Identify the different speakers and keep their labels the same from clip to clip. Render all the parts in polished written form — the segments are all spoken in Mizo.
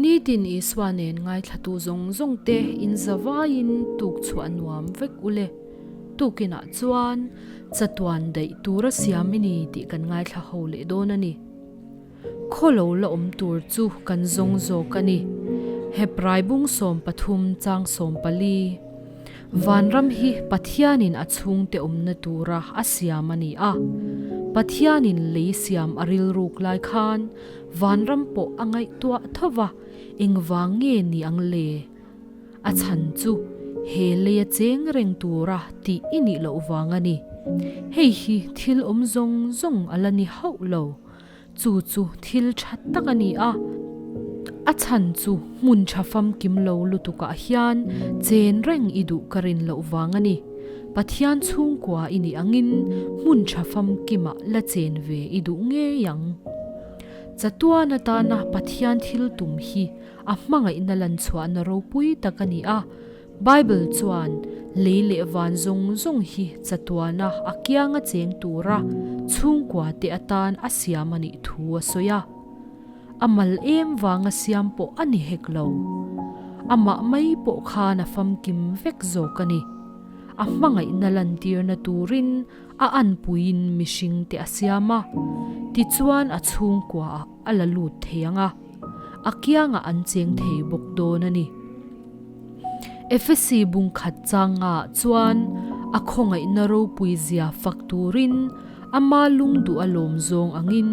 Speaker 1: Nitin Isua nen ngaithlatu zawng zawng te in zavaiin tuk chhuah nuam vek ule. Tukinah chuan chatuan daih tura siam i ni tih kan ngaithla ho leh dawn a ni. Khaw lo la awm tur chu kan zawng zawk a ni. Hebrai bung 13 chang 14. Vanram hi Pathianin a chhungte awmna tura a siam a ni a. Pathianin lei siam a rilruk lai khan vanram pawh a ngaihtuah tho va, engvang nge ni ang le? A chhan chu he leia cheng reng tura tih i nih loh vang a ni. Hei hi thil awm zawng zawng a la ni hauh lo. Chu chu thil tha tak a ni a. A chhan chu hmun tha famkim lo lutukah hian chen reng i duh ka rin loh vang a ni. Pathian chhungkua i nih angin hmun tha famkimah la chen ve i duh ngei ang. Chatuan atana Pathian thil tum hi A hmangaihna lan chhuahna ropui tak a ni a. Bible chuan lei leh van zawng zawng hi chatuana a kianga cheng tura chhungkua te atan a siam a nih thu a sawi a. A mal em vanga siam pawh a ni hek lo. Amah mai pawh khan a famkim vek zawk a ni. A hmangaihna lantirna turin a anpuiin mihring te a siam a, tichuan a chhungkuaah a la lut thei ang a, a kiangah an cheng thei bawk dawn a ni. Efesi bungkhat changah chuan a khawngaihna ropui zia fak turin ama lungduh a lawm zawng angin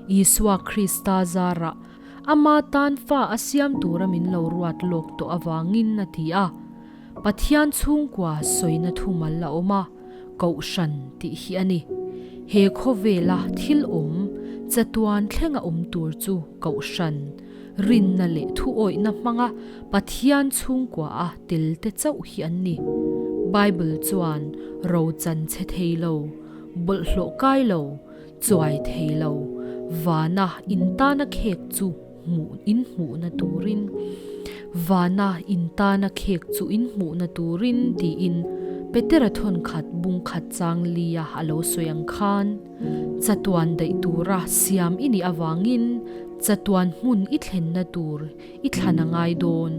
Speaker 1: Isua Krista zarah ama tan fa a siam tura min lo ruat lawk tawh avangin a ti a. Pathian chhungkua sawina thumal a awm a. Kohhran tih hi a ni. He khawvela thil awm, chatuan thlenga awm tur chu Kohhran, rinna leh thuawihna hmanga Pathian chhungkua a tel te chauh hi an ni. Bible chuan ro chan chhe thei lo, bawlhhlawh kai lo, chuai thei lo, vana intana khek chu hmuh in hmuhna turin Vana intana khek chu in hmuhna turin tiin Petera thawnkhat bungkhat chang lia a lo sawi ang khan chatuan daih tura siam i nih avangin chatuan hmun i thlenna tur i thlan a ngai dawn,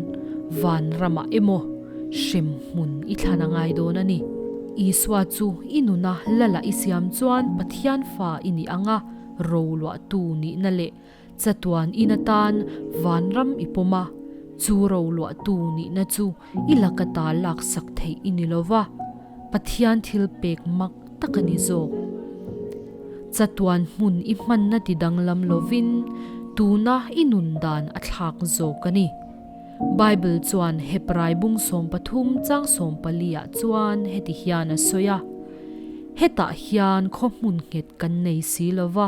Speaker 1: van ramah emaw hrem hmun i thlan a ngai dawn a ni. Isua chu i nuna lala i siam chuan Pathian fa i nih anga roluahtu nihna leh Chatuan in atan vanram i pawm a, chu roluahtu nihna chu i laka ta laksak theih i ni lo va, Pathian thil pek mak tak a ni zawk. Chatuan hmun i hmanna ti danglam lovin tuna i nun dan a thlak zawk a ni. Bible chuan Hebrai bung 13 chang 14 ah chuan heti hian a sawi a, Hetah hian khaw hmun nghet kan nei si lo va,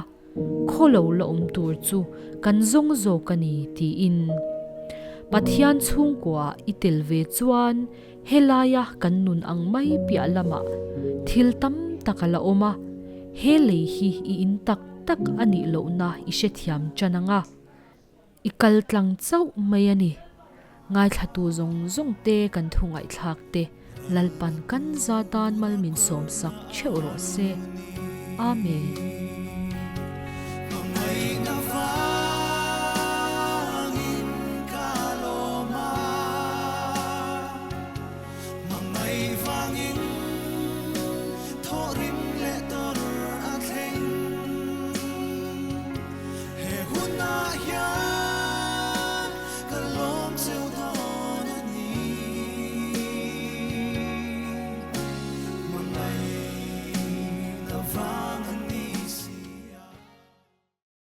Speaker 1: Khaw lo la awm tur chu kan zawng zawk a ni tiin Pathian chhungkuaah i tel ve chuan helaia kan nun ang mai piah lamah thil tam tak a la awm a, he lei hi i in tak tak a nih lohna i hrethiam tan ang a. I kal tlang chauh mai a ni. Ngaithlatu zawng zawng te kan thu ngaihthlak te Lalpan kan za tan mal min sawm sak theuh rawh se. Amen.